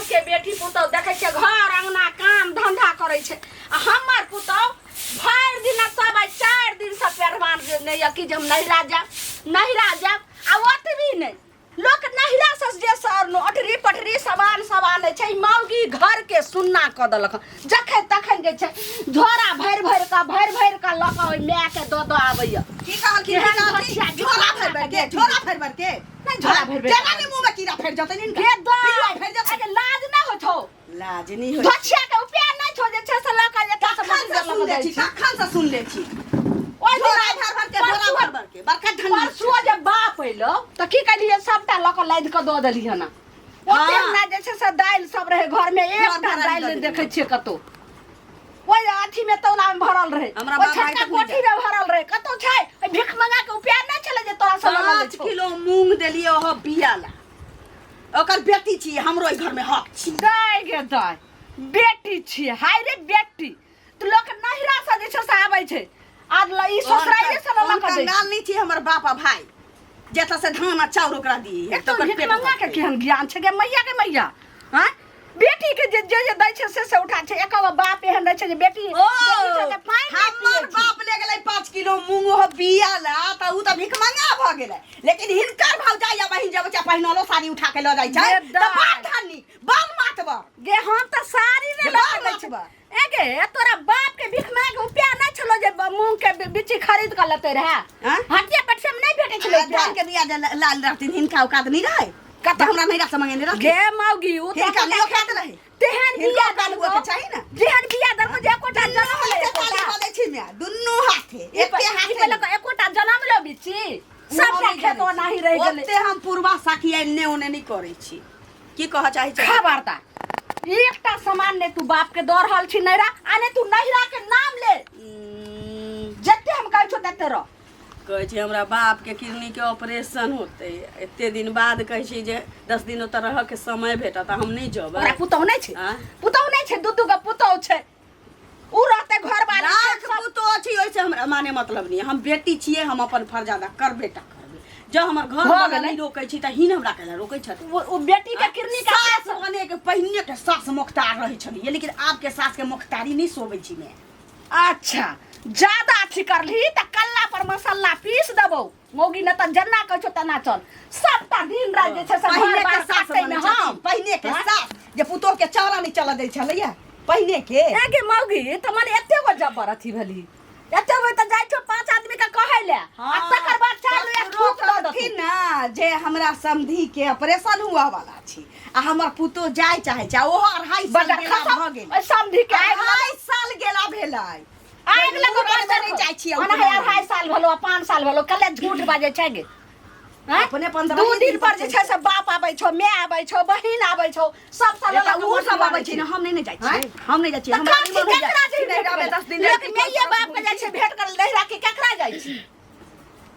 सबके बेटी पुतहु देखै छियै घर अंगना काम धंधा करै छै आ हमर पुतहु भरि दिन सब आइ 4 दिनसँ पेरवान नहि यऽ कि जे हम नहिरा जायब नहिरा जायब आ ओतबी नहि लोक नहिरा से जे सर अटरी पटरी सामान सब आनै छै ई मौगी घर के सुन्ना कऽ देलक हँ। जखन तखन जे छै झोरा भरि भरि कऽ भरि भरि कऽ लऽ कऽ ओहि मायके दऽ दऽ आबैया की कहलखिन की केहन कहलखिन घटिया झोरा भरि भरि के झोरा भरि भरि के नहि झोरा भरि भरि केना नहि मुँह में कीड़ा फड़ि जेतनि हिनका गे दाइ, पिलुआ फड़ि जेतनि अरे लाज नहि होइ छौ लाज नहि होइ धोछिया के उपाय नहि छौ जे छै से लऽ कऽ जे तखन से सुन ले छी तखन से सुन ले छी ओहि झोरा दिन भर भर के झोरा भर भर के बड़का धनी परसुओ जे बाप अयलो तऽ की कहलियै सबटा लऽ कऽ लादि कऽ दऽ देली हन ओते हमरा जे छै से दालि सब रहै घर में घर एकटा भरल दालि दऽ नहि देलियै। देखै छियै कतौ ओहि अथी में तौला में भरल रहै हमरा ओहि बाप आइ छोटका तक नहि कोठी में भरल रहै कतौ छै ओहि भीख मंगा के उपाय नहि छलै जे तोरा सब लऽ लै 5 छौ किलो मूंग देलियै ओहो बिया ला ओकर बेटी छी हमरो एहि घर में हक छी दाय गे दाय बेटी छियै हाय रे बेटी तऽ लोक नहिरा से जे छै से आबै छै आर ल ई ससुराइए से लऽ कऽ दै छै। कंगाल नहीं छी हमर बाप आ भाई जतऽ से धान आ चाउर ओकरा दिए एक तो भिखमंगा के केहन ज्ञान छै गे मैया के मैया हाँ बेटी के जे जे जे दै छै से से उठा छै एक गो बाप एहन रहै छै जे बेटी ओ बेटी छै जे पानि नहि हमर पियै छै। बाप ले गेलै 5 किलो मूंग ओहो बिया ला तऽ उ तऽ भिखमंगा भऽ गेलै लेकिन हिनकर भौजाई आ बहिन जे बच्चा पहिनलो साड़ी उठा के लऽ जाइ छै गे तऽ दाइ। बड़ धनी बड़ मातबर गे हम तऽ साड़ी नहि गे लऽ बाप दै छै मातबर। ए गे तोरा बाप के भीख मांगे रुपया नहि छलो जे मूंग के बिच्ची खरीद कऽ लेते रहे आँय? हटिया पटिया में नहि भेटै छलै आ धान के बिया जे लाल रहथिन हिनका औकात नहि रहै कत हमरा नैहरा से मंगेने रहथिन गे मौगी उ तऽ हिनका नहि औकात रहै तेहन हिनका बिया औकात हुअ के चाही ने जेहन बिया देलको जे एकोटा दुनू जनम ले हाथे ताली बजै छी माय दुनू हाथे ई एके हाथे पहिले एकोटा जनम लो बिच्ची सबटा खेत ओनाही रहि गेलै ओते हम पूर्वा साखी एने ओने नहि करै छी की कहऽ चाहै छी खबरदार एकटा सामान ने तू बाप के दऽ रहल छी नैरा आ ने तू नैरा के नाम ले जते हम कहै छौ तते रह कहै छै हमरा बापके किडनीके ऑपरेशन होतै एते दिन बाद कहै छै जे 10 दिन ओतऽ रहऽके समय भेटत आ हम नहि जेबै ओकरा पुतहु नहि छै आँय? पुतहु नहि छै दू दू गो पुतहु छै उ रहतै घर वाली लाख पुतोह छी ओहिसँ हमरा माने मतलब नहि हम बेटी छियै हम अपन फर्ज अदा करबे टा करबै जब हमर घर भऽ वाला गेलै। नहि रोकै छी तऽ हिन हमरा कैला रोकै छथि ओ बेटी के किडनी के सास बने के पहिने के सास मोख्तार रहै छलियै लेकिन आब के सास के मोख्तारी नहि सोबै छी मैं अच्छा ज्यादा अथी करलही तऽ कल्ला पर मसाला पीस देबौ मौगी ने तऽ जेना कहै छौ तेना चल सबटा दिन राति जे छै से घर पहिने के बार सास काटैमे बनै हम छथिन पहिने के हाँ? सास जे पुतोह के चारा नहि चलऽ दै छलैया पहिने के ए गे मौगी तऽ मने एते गो जब्बर अथी भेलही एते गो तऽ जाइ छौ 5 आदमी के कहै ले आ तकर बाद चार लोग ककरो थूक दऽ देतौ कहथिन ना जे हमरा समधी के ऑपरेशन हुआ वाला छी आ हमर पुतोह जाय चाहे छै आ ओहो 2.5 साल बड्ड गेला खसम भऽ गेलै ओहि समधी के आगि 2.5 साल गेला भेलै आगि लगो मुड़न मे नहि जाइ छियै ओना है 2.5 साल भेलो आ 5 साल भेलो कले झूठ बाजै छै गे आँय? अपने 15 दू दिन दिन पर पर जे छै से बाप आबै छौ my आबै छौ बहिन आबै छौ सब साल एतऽ ओ सब आबै छै ने हम नहि ने जाइ छियै हम नहि जाइ छियै तऽ हमरा कथी नहि मन होइया। केकरा छै नहि रहबै 10 दिन लोक माइए बाप के जाइ छै भेंट करे नहिरा के केकरा जाइ छै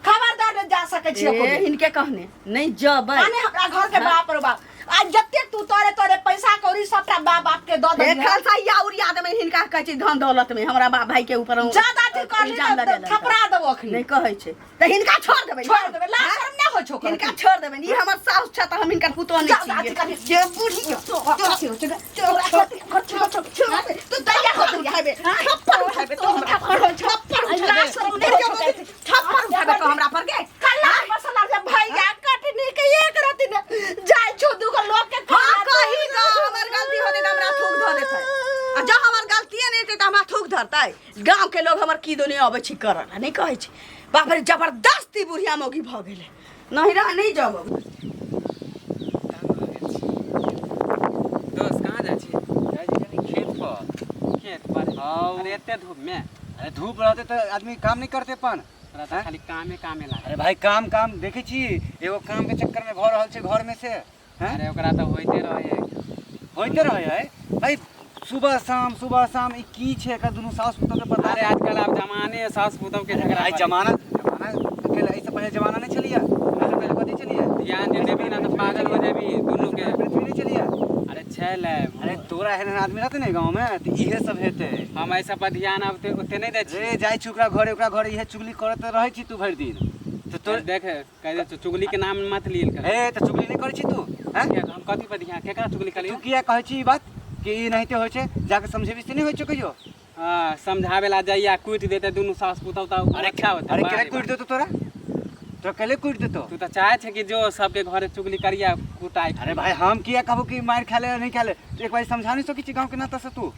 खबरदार नहि जा सकै छी एको ए, बेर। हिनके कहने नहि जबै माने हमरा घर के बाप रे बाप आ जते तू तोरे तोरे पैसा कौड़ी सबटा बाप बाप के दऽ देलियै एखन से या उड़िया देबै हिनका कहै छै धन दौलत में हमरा बाप भाई के ऊपर हम ज्यादा अथी करली इल्जाम तऽ लगेलनि। थपड़ा देबो अखनी नहि कहै छै तऽ हिनका छोड़ देबै छोड़ देबै लाज शरम नहि होइ छौ हिनका छोड़ देबै ई हमर साउस छै तऽ हम हिनकर पुतोह नहि जाउ, छियै अथी करी। जे बूढ़ी तू दैया होतै उठाबे थप्पड़ उठाबे तो हमरा पर थप्पड़ उठाबे थप्पड़ उठाबे तो हमरा पर गे कल्ला मसाला से भैया कटनी के एक रति ने जाइ छौ दूगो लोग के हाँ कही ग हमर गलती होतै तऽ हमरा थूक धऽ देतै आ जँ हमर गलतिए नहि हेतै तऽ हमरा थूक धरतै गाँवके लोग हमर की दुनिया अबै छै करऽ लए नहि कहै छै बाप रे जबरदस्ती बुढ़िया मौगी भऽ गेलै नहिरा नहि जब दोस्त कहाँ जाइ छी जाइ छी कनि खेत पर खेत पर हाँ। अरे एते धूप में अरे धूप रहते तऽ आदमी काम नहीं करते पान तोरा तऽ खाली कामे कामे लागल अरे भाई काम काम देखै छी एगो काम के चक्कर में भऽ रहल छै घर में से हैं? अरे ओकरा तऽ होइते रहै है होइते रहै है भाई सुबह शाम सुबह शाम ई की छै एकर दुनू सास पुतोह के पता अरे आजकल आब जमाने सास पुतोह के झगड़ा भाई पर। जमाना जमाना अकेले एहिसँ पहिले जमाना नहि छलियै एहिसँ पहिले कथी छलियै ध्यान जे देबही ना तऽ पागल हो जेबही दुनू के पृथ्वी नहि छलियै अरे छै ले अरे तोरा एहन एहन आदमी रहतै ने गाँव में तऽ इहे सब हेतै हम एहि सब पर ध्यान आब ओते ओते नहि दै छियै रे जाइ छी ओकरा घरे ओकरा घरे इहे चुगली करैत रहै छी तू भरि दिन तऽ तोर तोर देख कह दे चुगली के नाम मत लियल कर ए तऽ चुगली नहि करै छी तू हैं? किया हम कथी पर ध्यान केकरा चुगली तू कलियो किया कहै छी ई बात कि ई एनाहिते होइ छै जाके समझेबी से नहि होइ छै कहियो हां समझावे ला जाइया कूट देते दुनू सास पुतौ त अरे अच्छा होते अरे केना कुटि देतौ तोरा तोरा कैले कुटि देतौ तू त चाहे छै कि जो सबके घरे चुगली करिया कुटाई अरे भाई हम किया कहबो कि मार खा ले नहीं खा ले तू एक बार समझा नहीं सकी छी गांव के नाता से तू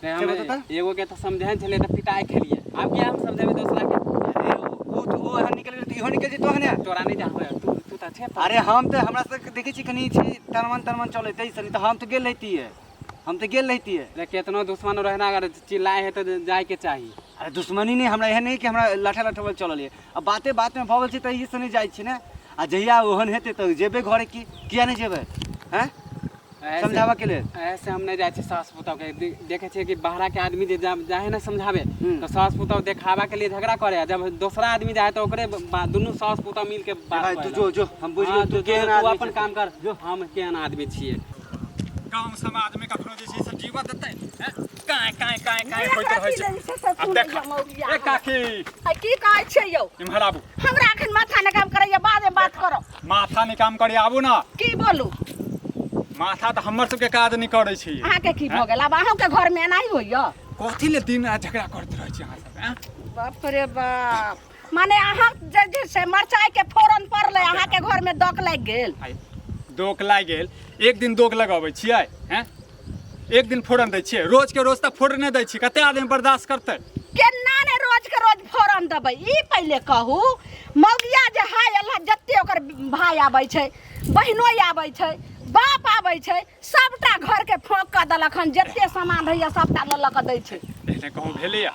रे से हम बता त। एगो के त समझाइन छले त पिटाई खेलिए आब किया हम समझेबे दोसरा के अरे ओ तो ओ एहन निकल गेल त इहो निकल जेतो हने तोरा नहीं जान तू तू त छे अरे हम तो हमरा सब के देखै छी कनी छी तनमन तनमन चलै तै से नहीं तो हम तो गेल रहितिए हम तो गेल रहितिए रे केतनो दुश्मन रहना अगर चिल्लाए है तो जाए के चाही अरे दुश्मनी नहीं हमरा एहन नहीं कि हमरा लाठा लाठा वाल चलल ये अब बाते बात में भऽ गेल छै तऽ ई से नहीं जाइ छी ने आ जहिया ओहन हेतै तऽ जेबै घरे की किया नहीं जेबै हैं समझाबऽ के लेल ऐसे हम नहीं जाइ छी सास पुतौह के देखे छियै कि बाहरा के आदमी जे जाहे ना समझावे हम्म। तो सास पुतौह देखावा के लिए झगड़ा करे आ जब दोसरा आदमी जाए तो ओकरे दुनू सास पुतौह मिल के बात भाई तू करेला। जो जो हम बुझि हाँ, गेल तू तू केहन तू आदमी अपन छै। काम कर हम केहन आदमी छियै गाँव समाज में कखनो जे छै से जीवा देतै हैं? काँय काँय काँय काँय होइत रहै छै आब देख ए काकी की कहै छियै यौ इम्हर आबू हमरा एखन माथा नहि काम करैया बादमे बात करब माथा नहि काम करे आबू ने की बोलू माथा तऽ हमर सबके काज नहि करै छै अहाँके की भऽ गेल आब अहूँके घरमे एनाही होइया कथी ले दिन राति झगड़ा करैत रहै छी अहाँ सब आँय? बाप रे बाप माने अहाँ जे जे से मरचाइ के फोरन पड़लै अहाँके घरमे दक लागि गेल आइ दोक लागि गेल एक दिन दोक लगबै छियै हैं एक दिन फोरन दै छियै रोजके रोज तऽ फोरने दै छियै कते आदमी बर्दाश्त करतै केना ने रोज के रोज फोरन देबै ई पहिले कहू मौगिया जे हाय अल्लाह जते ओकर भाय आबै छै बहिनोइ आबै छै बाप आबै छै सबटा घर के फोंक कऽ देलक हन जते सामान रहैया सबटा लऽ लऽ कऽ दै छै एहने कहूँ भेलैया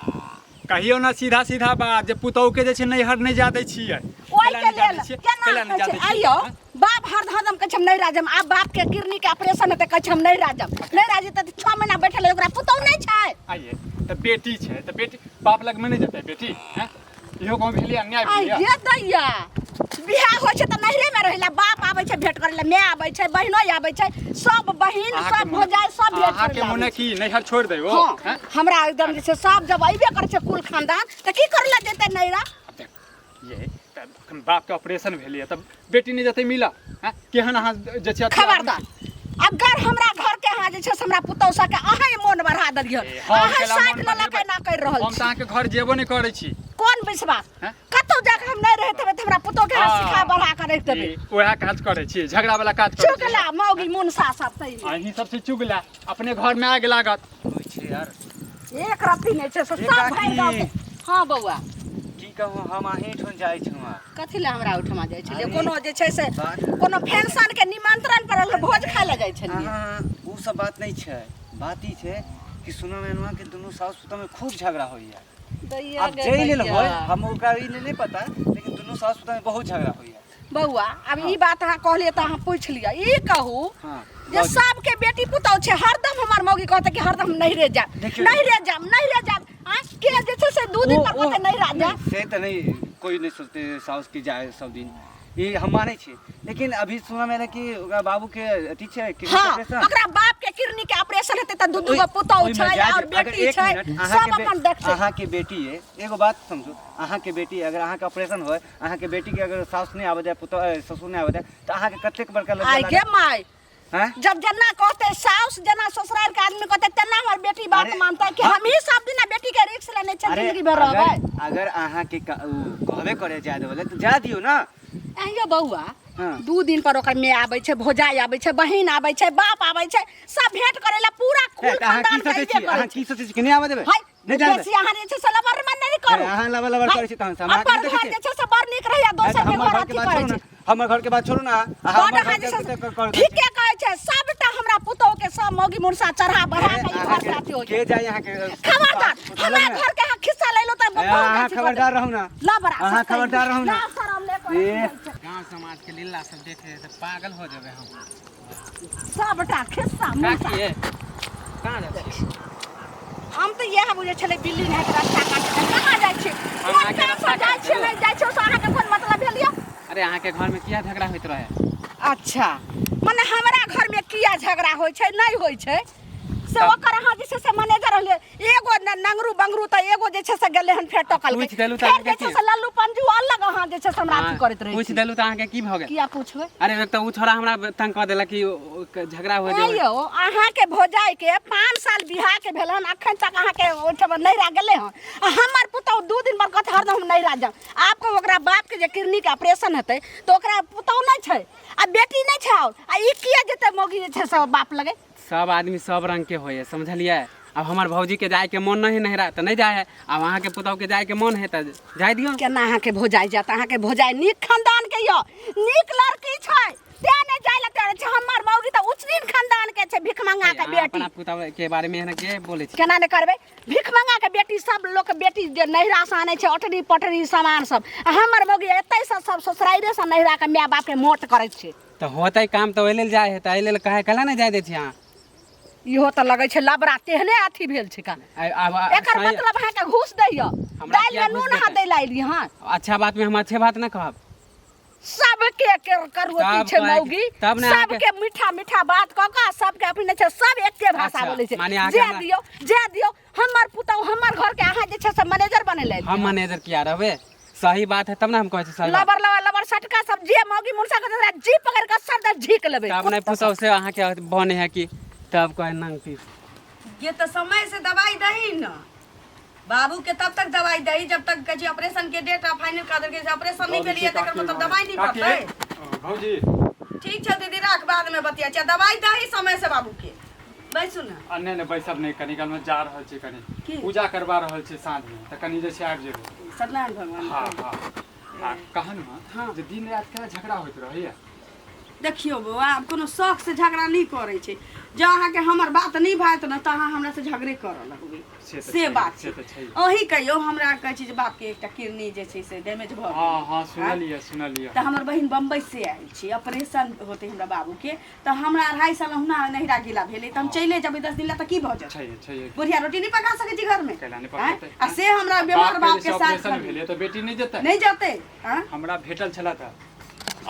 कहियो ना सीधा सीधा बात जे पुतहु के जे छै नैहर नहि जा दै छियै ओहि कैला के नहि जा लेल दै छियै? केना कैला नहि कहै जा छै दै छियै? आइयो बाप हर हरदम कहै छै हम नहि राजम आब बाप के किडनी के ऑपरेशन हेतै कहै छै हम नहि राजम नहि राजम तऽ 6 महीना बैठल है, ओकरा पुतहु नहि छै आइए तऽ बेटी छै तऽ बेटी बाप लगमे नहि जेतै बेटी हैं इहो कहूँ भेलै अन्याय भेलै आइये दैया बियाह होइ छै तऽ नैहरे में रहैला बाप आबै छै भेंट करै लए माय आबै छै बहिनो आबै छै सब बहिन सब भौजाइ सब भेंट करै अहाँके लए मोने आबै छै। की नैहर छोड़ि दै ओ हँ हैं? हमरा एकदम जे छै सब जब अयबे करै छै कुल खानदान तऽ की करै लए जेतै नैहरा आब देख ये तऽ अखन बापके ऑपरेशन भेलैए तऽ बेटी नहि जेतै मिलऽ हैं केहन अहाँ जे छै अथी खबरदार अगर हमरा घर के अहाँ जे छै से हमरा पुतहु सबके अहें मोन बढ़ा देलियै ए, हम अहें केला साइड मोन लऽ लऽ के बढ़ेबै? एना करि रहल हम तऽ छी अहाँके घर जेबो नहि करै छी कोन विश्वास हैं? कतौ जाके हम नहि रहैत हेबै तऽ हमरा पुतहु के अहाँ हाँ। सिखा बढ़ा के राखि देबै ई वएह काज करै छी झगड़ा वाला काज करै छी चुगला मौगी मुनसा सब तैमे अहीं सब से चुगला अपने घर में आग लागत होइ छै यार एक रत्ती नहि छै से ए सब काकी। भरि गाँव के हँ बौआ की कहूँ हम अहीं ठाम जाइ छौँ कथी लए हमरा ओहिठमा जाइ छलियै अरे, कोनो जे छै से बात- कोनो फैंशन के निमंत्रण पड़ल रहै, भोज खाय लए जाइ छलियै अहाँ ओ सब बात नहि छै बात ई छै कि सुनऽ में एलहुँ कि दुनू साउस पुतोह में खूब झगड़ा होइया दैया आब गे जाहि लेल दैया। होय हम ओकरा ई नहि पता लेकिन दुनू साउस पुतोह में बहुत झगड़ा होइया बौआ आब ई बात अहाँ कहलियै तऽ अहाँ पूछि लिअ ई कहू हाँ जे सबके बेटी पुतहु छै हरदम हमर मौगी कहतै कि हरदम नैहरे जायब देखियौ। नैहरे जायब नैहरे जायब आ के जे छै से दू दिन पर कहतै नैहरा जायब नहीं, से तऽ नहीं कोई नहीं सोचते साउस की जाए सब दिन ई हम मानै छी लेकिन अभी सुनऽ में एलै कि ओकरा बाबू के अथी छै किडनी हाँ ऑपरेशन ओकरा बाप के किडनी के ऑपरेशन हेतै तऽ दू दू गो पुतहु ओहिमे छै जा और दियौ। अगर बेटी एक छै मिनट, सब अहाँके अपन देखतै अहाँके बेटी है एगो बात समझू अहाँके बेटी अगर अहाँके ऑपरेशन होय अहाँके बेटी के अगर साउस नहि आबऽ जाय पुतोह ससुर नहि आबऽ जाय तऽ अहाँके कतेक बड़का लज्जा आइ गे लागत माय हैं जब जेना कहते साउस जेना ससुराल के आदमी कहते तेना हमर बेटी बात अरे, मानते कि हाँ। हम ही सब दिना बेटी के रिक्स लेने छै अरे जिंदगी भर रहबै अगर अगर अहाँके उ कहबे करे जाय देबे तऽ जा दियौ ना अहियो बौआ हाँ। दू दिन पर ओकर माय आबै छै भौजाइ आबै छै बहिन आबै छै बाप आबै छै सब भेंट करै ला पूरा हे, कुल तऽ अहाँ की खानदान के सोचै अइबे छी करै अहाँ छै की सोचै छी कि नहि आबऽ देबै हाय नहि जाय देबै बेसी अहाँ जे छै से लबर मन नहि करू अहाँ लबर लबर हाय, करै छी तहन से हम अहाँके अपन नहि देखै घर छी जे छै से बड़ नीक रहैया हे, दोसर तऽ के हमर घर घरके अथी बात करै छोड़ू छै ने हमर घरके बात छोड़ू ने अहाँ बड़ हमर अहाँ जे घरके छै कर कर ठीके कहै छै सबटा हमरा पुतोह के सब मौगी मुरसा चढ़ा बढ़ा के ई घर से अथी हो के जाय अहाँके खबरदार हमरा घर के अहाँ खिस्सा ले लो तऽ ए, बहुत अहाँ अथी कऽ खबरदार देब। रहू ना लबड़ा अहाँ सस्ते। खबरदार रहू ना लाज शरम नहि करै ए। छै। गाँव समाज के लीला सब देखे तऽ पागल हो जेबै हम सबटा खिस्सा मुरसा काकी ये कहाँ जाइ छियै हम तऽ इएह बुझै छलै बिल्ली नहाय के रास्ता काटै कहाँ जाइ छी हम कोन अहाँके काम से रास्ता जाइ काटि छियै देबै। नहि जाइ छियै ओहिसँ अहाँके कोन मतलब भेल यऽ अरे अहाँके घरमे किया झगड़ा होइत रहै अच्छा मने हमरा घरमे किया झगड़ा होइ छै नहि होइ छै से ओकर अहाँ जे छै से मैनेजर रहलियै एगो नंगरू बंगरू तऽ एगो जे छै से गेलै हन फेर टकल पूछि देलहुँ तऽ फेर अहाँके जे छै की? से लल्लू पंजू अलग अहाँ जे छै से हमरा अथी करैत रहै पूछि छी देलहुँ तऽ अहाँके की भऽ गेल किया पूछबै अरे एक तऽ ओ छोड़ा हमरा तंग कऽ देलक कि झगड़ा हो आँय जाए यौ अहाँके भौजाइके 5 साल बियाह के भेल हन अखन तक अहाँके ओहिठाम नैहरा गेलै हन आ हमर पुतहु 2 दिन पर कहत हरदम हम नैहरा जाउ आबके ओकरा बापके जे किडनीके ऑपरेशन हेतै तऽ ओकरा पुतहु नहि छै आ बेटी नहि छै आओर आ ई किया जेतै मौगी जे छै से बाप लगे सब आदमी सब रंग के होइए समझलियै अब हमर भौजी के जाय के मन नहीं नहिरा तऽ नहीं जाय है अब अहाँ के पुतहु के जाय के मन है तऽ जाय दियौ केना अहाँके भौजाइ जायत अहाँके भौजाइ नीक खानदान के यऽ नीक लड़की छै तें नहि जाय लए तैयार छै हमर मौगी तऽ उचरीन खानदान के छै भिखमंगा के अहाँ बेटी अपना पुतहु के बारे में एहन के बोलै छी केना नहि करबै भिखमंगा के बेटी सब लोक बेटी जे नैहरा से आनै छै अटरी पटरी सामान सब आ हमर मौगी एतै से सब ससुराइरे से नैहरा के माय बाप के मोट करै छै तऽ होतै काम तऽ ओहि लेल जाइ है तऽ एहि लेल कहे कला नहि जाय दै छी अहाँ इहो तऽ लगै छै लबरा तेहने अथी भेल छै का आब एकर मतलब अहाँके घूस दैय हमरा दालि किया में घूस नून अहाँ देतै? दै लए एलियै हँ अच्छा बात में हम अच्छे बात न कहब सबके करुअती तब छै कहै कि- मौगी तब ने अहाँके- सबके मीठा मीठा बात कऽ कऽ सबके अपने छै सब एके भाषा अच्छा, बोलै छै माने अहाँके जे हमरा- दियौ जे दियौ हमर पुतहु हमर घर के अहाँ जे छै से मैनेजर बनेले हम मैनेजर किया रहबै सही बात है तब ना हम कहै छी सही बात लबर लबर लबर सटका सब जे मौगी मुनसा के तोरा जी पकड़ के सर दे झीक लेबै तब नहीं पुतहु से अहाँके बने है कि तब कहे नंग पीस ये तो समय से दवाई दही न बाबू के तब तक दवाई दही जब तक कहै छै ऑपरेशन के डेट आ फाइनल कर देलकै से ऑपरेशन नहीं भेलियै तकर मतलब दवाई नहीं काकी, पड़तै भौजी ठीक छै दीदी राख बाद में बतिया छै दवाई दही समय से बाबू के बैसू ने आ नहि नहि बैसब नहि कनी कालमे जा रहल छी कनी की? पूजा करवा रहल छी साँझमे तऽ कनी जे छै आबि जेबै सत्यनारायण भगवान हँ हँ आ कहन हँ जे दिन राति केना झगड़ा होइत रहैया देखियौ बौआ आब कोनो शौक से झगड़ा नहि करै छै जँ अहाँके हमर बात नहि भायत ने तऽ अहाँ हमरा से झगड़े करऽ लगबै से तऽ से छै, बात से छै तऽ छै। अहीं कहियौ हमरा कहै छी जे बापके एकटा किडनी जे छै से डैमेज भऽ हँ गेलै हँ सुनलियै सुनलियै तऽ हमर बहिन बम्बई से आयल छी ऑपरेशन होतै हमरा बाबूके तऽ हमरा 2.5 साल अहुना नहिरा गेला भेलै तऽ हम चले जेबै 10 दिन ला तऽ की भऽ जेतै छैहे छैहे बुढ़िया रोटी नहि पका सकै छी घरमे कैला नहि आँय? पकेतै आ से हमरा बीमार बाप बाप के के साथ ऑपरेशन भेलै तऽ बेटी नहि जेतै नहि जेतै आँय? हमरा भेटल छला तऽ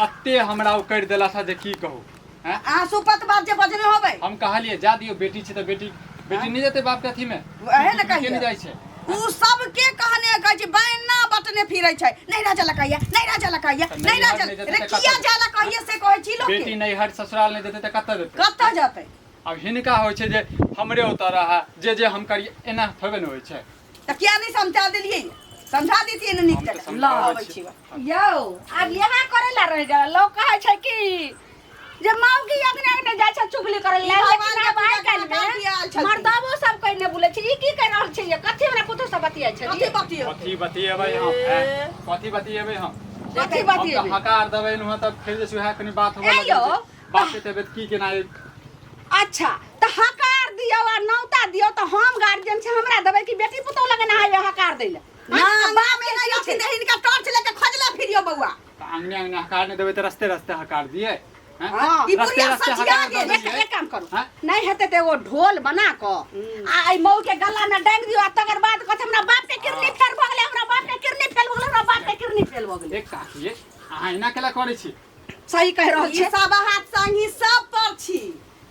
अते हमरा ओ करि देला था जे की कहू हैं अहाँ सुपत बात जे बजने होबै हम कहलियै जा दियौ बेटी छै तऽ बेटी बेटी नहि जेतै बाप के अथी मे वएह ने के कहियै। नहि जाइ छै उ सबके कहने कहै छै बैना बटने फिरै छै नहीं राजा ला कहिया नहीं राजा ला कहिया तऽ नहीं नैहर राजा नहि जेतै रे तऽ किया कतऽ जाला कहिया से कहै छी लोग बेटी के नैहर ससुराल नहि जेतै तऽ कतऽ जेतै कतऽ जेतै आब हिनका होइ छै जे हमरे ओतऽ रहए जे जे हम करियै एना थोड़बे ने होइ छै तऽ किया नहीं समझा देलियै समझा देतियै ने नीक हम तऽ जकाँ समझाबै अबै छी। छी यौ आब इएह करै लए रहि गेल लोक कहै छै कि जे मौगी अगने अगने जाइ छै चुगली करै लए ई भगवान लेकिन आब के आइ पूजा काल्हि करा के आयल मे छथिन। मर्दबो सब कोइ नहि बोलै छै ई की कहि रहल छै ये कथी हमरा पुतहु सब बतियाइ छै कथी बतियौ कथी बतियेबै हम हैं? कथी बतियेबै हम कथी हम तऽ बतियेबै हकार देबै नुआ तब फेर जे छै वएह कनि बात होबऽ ए लगै यौ, छै बाप के तबियत की केना अच्छा तऽ हकार दियौ आ नौता दियौ तऽ हम गार्जियन छै हमरा देबै कि बेटी पुतहु लगे ना आइयो हकार दै लए ना अंगना में नहीं रहथिन तऽ हिनका टॉर्च लेके खोजले फिरियौ बौआ तऽ अंगने अंगने हकार नहि देबै तऽ रस्ते रस्ते हकार दियै हैं? हाँ, ई रस्ते बुढ़िया रस्ते सठिया हकार गेल। दऽ एक दियै एक काम करू हाँ? नहीं हेतै तऽ एगो ढोल बना कऽ आ एहि मऊ के गला में डांगि दियौ आ तकर बाद कहत हमरा बाप के किडनी फेल भऽ गेलै हमरा बाप के किडनी फेल भऽ गेलै हमरा बाप के किडनी फेल भऽ गेलै एक काकी अहाँ एना केला करै छी सही कहि रहल ई छी सब हाथ संगी सब पर छी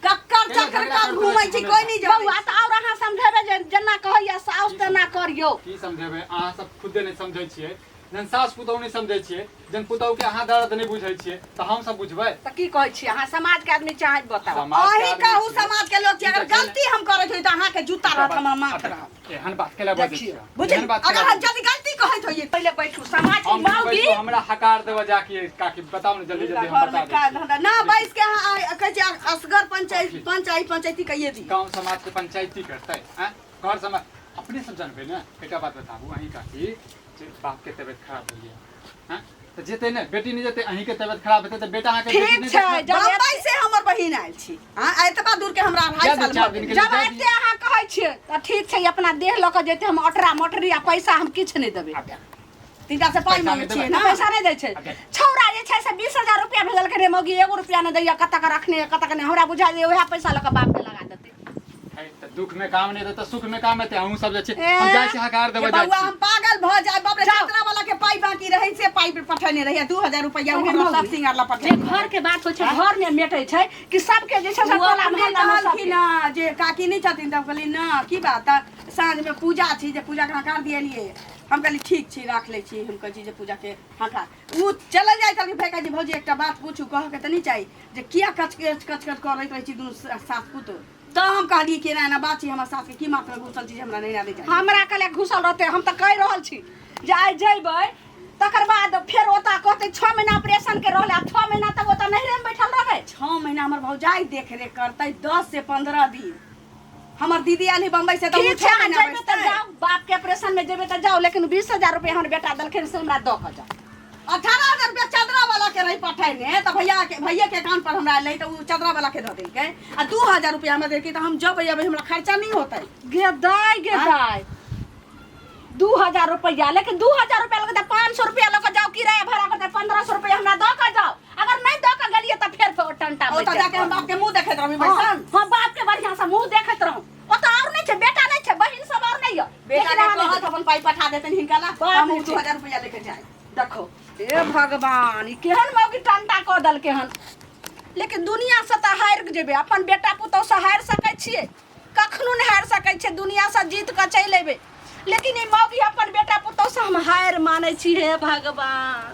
कक्कर केना चक्कर झगड़ा कब करबै घूमै छी छी कोई नहीं जानै बौआ तऽ आओर अहाँ समझेबै जे जेना कहैया साउस तेना करियौ की समझेबै अहाँ सब खुदे नहि समझै छियै जहन सास पुतहु नहि समझै छियै जहन पुतहु के अहाँ दर्द नहि बुझै छियै तऽ हम सब बुझबै तऽ की कहै छी अहाँ समाज के आदमी चाहे बताउ समाज के अहीं आदमी कहू छियै। समाज के लोग छी अगर ई तऽ छै ने। गलती हम करै छी तऽ अहाँके जूता रहत हमर माथ रहत एहन बात केला बजै देखियौ, छियै बुझली एहन बात अगर केला हम बजै यदि गलती कहैत होइए पहिले बैठू समाज हम मौगी बैठू, हमरा हकार देबऽ जाके काकी बताउ ने जल्दी जल्दी हम घर में बता का दै धंधा ना बैस के अहाँ कहै छी असगर पंचायत पंचायत पंचायती कहिए दी गाँव समाज के पंचायती करतै आँय घर समाज अपने सब जानबै ने एकटा बात बताबू अहीं काकी जे बाप के तबियत खराब भेल आँय तऽ जेतै ने बेटी नहि जेतै अहीं के तबियत खराब हेतै तऽ बेटा अहाँके बेटी ठीक नहि छै देखत। जब बम्बई से हमर बहिन आयल छी हाँ एतबा दूर के हमरा 2.5 जा दू साल चार भऽ दिन गेल के जब लिए जा एते अहाँ कहै छियै तऽ ठीक छै अपना देह लऽ कऽ जेतै हम अटरा मटरी आ पैसा हम किछु नहि देबै तिनका से पाइ पैसा मांगै नहि छियै देबै। ने पैसा नहि दै छै छौड़ा जे छै से 20,000 रुपया भेजलकै रे मौगी एगो रुपया नहि दैया कतऽ के रखने कतऽ के नहि हमरा बुझा जे उएह पैसा लऽ कऽ बापके लगा देतै है, तऽ दुख में काम नहि हेतै तऽ सुख में काम हेतै। अहूँ सब जे छी, हम जाइ छी हकार देबै, जाइ बउआ छी। हम पागल भऽ जाय। बाप रे, जाउ। चित्रा वाला के पाई बाकी रहै से पाई पे पठेने रहै 2000 रुपया, उ हमरा सब सिंगार ला जे पठेने। घर के बात होइ छै घर में मेटै छै कि सबके जे छै से ओ टोला अपने मोहल्ला में सबके। कहलखिन हँ जे काकी नहि छथिन, तऽ हम कहलियै ना की बात, तऽ साँझमे पूजा छी जे पूजाके हकार दिएलियै। हम कहलियै ठीक छी, राख लै छी। हम कहै छी जे पूजाके हकार ओ चलल जाइ छलखिन। भाय कहै छी भौजी एकटा बात पूछू, कहऽके तऽ नहि चाही जे किया कच कच कच कच करैत रहै छी दुनू सास पुतोह? तऽ हम कहलियै कि एना एना बात छी, हमर सासके की माथमे घुसल छी जे हमरा नहि आबै जाइ। हमरा कहले घुसल रहते, हम तऽ कहि रहल छी जे आइ जइबै तकर बाद फेर ओतऽ कहते 6 महीना ऑपरेशन के रहले, आब 6 महीना तक ओतऽ नैहरे में बैठल रहबै। 6 महीना हमर भौजाइ देख रेख करतै, 10 से 15 दिन हमर दीदी आयल है बम्बई से तऽ उ ठीक छै, 6 अहाँ महीना जेबै तऽ बैसतै। जाउ, बाप के ऑपरेशन में जेबै तऽ जाउ, लेकिन 20,000 रुपया हमर बेटा देलखिन से हमरा दऽ कऽ जाउ। 18,000 रुपया चदरा वाला के रही पठेने, तऽ भैया के, भैया के अकाउंट पर हमरा एलै तऽ उ चदरा वाला के दऽ देलकै आ 2000 रुपया हमरा देलकै, तऽ हम जब अबै हमरा खर्चा नहि होतै। गे दाय, गे दाय, 2000 रुपया, लेकिन 2000 रुपया लगतै, 500 रुपया लऽ कऽ जाउ, किराया भाड़ा करतै, 1500 रुपया हमरा दऽ कऽ जाउ। अगर नहि दऽ कऽ गेलियै तऽ फेर टंटा ओतऽ बजि जाके हम जायत। बाप के मुँह देखैत रहबै हँ, बैसल? हँ, बाप के बढ़िआँ से मुँह देखैत रहू। ओतऽ आओर नहि छै, बेटा नहि छै, बहिन सब आओर नहि यऽ। बेटा लेकिन के अहाँ नहि कहत अपन पाइ पठा देतनि हिनका ला, बाप हम रे। 2000 रुपया लेके जाय। देखो हे भगवान, ई केहन मौगी टंटा कऽ देलकै हन। लेकिन दुनिया से तऽ हारि जेबै, अपन बेटा पुतौह से हारि सकै छियै? कखनो नहि हारि सकै छियै। दुनिया से जीत कऽ चलि अयबै, लेकिन ई मौगी अपन बेटा पुतौह से हम हारि मानै छी। हे भगवान।